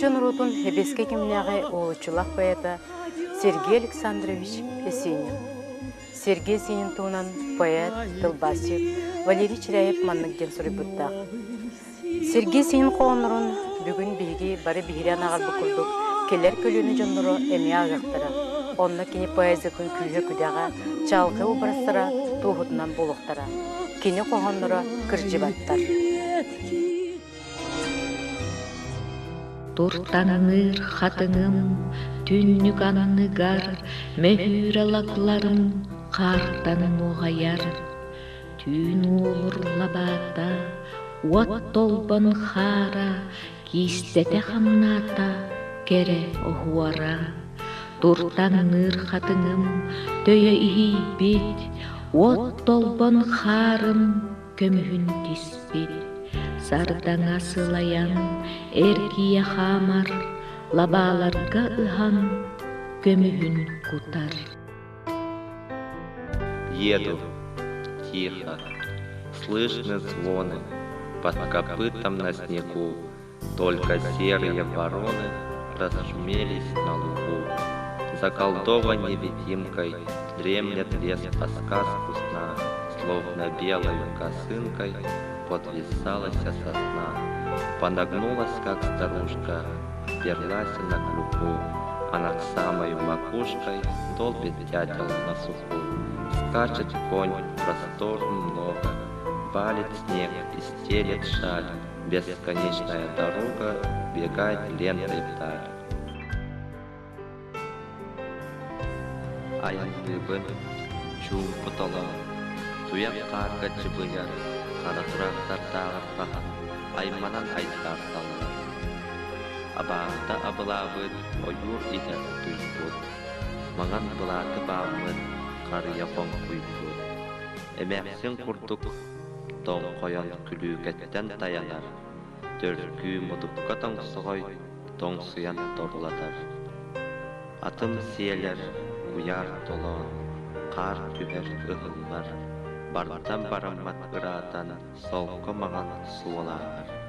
Нуучча норуотун сэбиэскэй кэмнээҕи уһулуччулаах поэта Сергей Александрович Есенин. Сергей Есенин туһунан поэт, тылбаасчыт Валерий Чиряев маннык диэн суруйбуттаах. Сергей Есенин хоһооннорун бүгүн биһиги бары биһирээн аҕалбыт курдук кэлэр көлүөнэ дьонноро эмиэ ааҕыахтара. Онно кини поэзиятын күүһэ-күдэҕэ, чаҕылхай образтара туоһутунан буолуохтара. Кини хоһоонноро кырдьыбаттар. Туртаҥныыр хатыҥым түннүк анныгар мөһүүрэ лакларым хаартан нуоҕайар. Түүн уолур лабаата, уот толбон хаара, киистэтэ хамнаата, кэрэ оһуора. Туртаҥныыр хатыҥым төйө иһийбит, уот толбон хаарым көмүһүн тиспит, сардаҥа сылайан, эргийэ хаамар, лабааларга ыһан, көмүһүн кутар. Еду. Тихо. Слышны звоны. Под копытом на снегу Только серые вороны Расшумелись на лугу. Заколдован невидимкой Дремлет лес по сказку сна, Словно белою косынкой Подвисалася сосна. Подогнулась, как старушка, Вперлась на клюку, А над самой макушкой Долбит дятел на суку. Скачет конь, простор много, Валит снег и стелет шаль, Бесконечная дорога Бегает лентой вдаль. Айанныыбын, чуумпу толоон, туйах хаарга чыбыйар, хара тураахтардааҕар хаһан айманан айдаарталлар. Абааһыта абылаабыт ойуур иһэ утуйбут, маҥан былааты бааммыт харыйа хоҥкуйбут. Эмээхсин курдук тоҥхойон күлүүкэттэн тайанар, төргүү мутукка тоҥсоҕой тоҥсуйан торулатар. Атым сиэлэр, куйаар толоон, хаар түһэр ыһыллар, бартан бараммат ыраатан солко маҥан суол ааһар.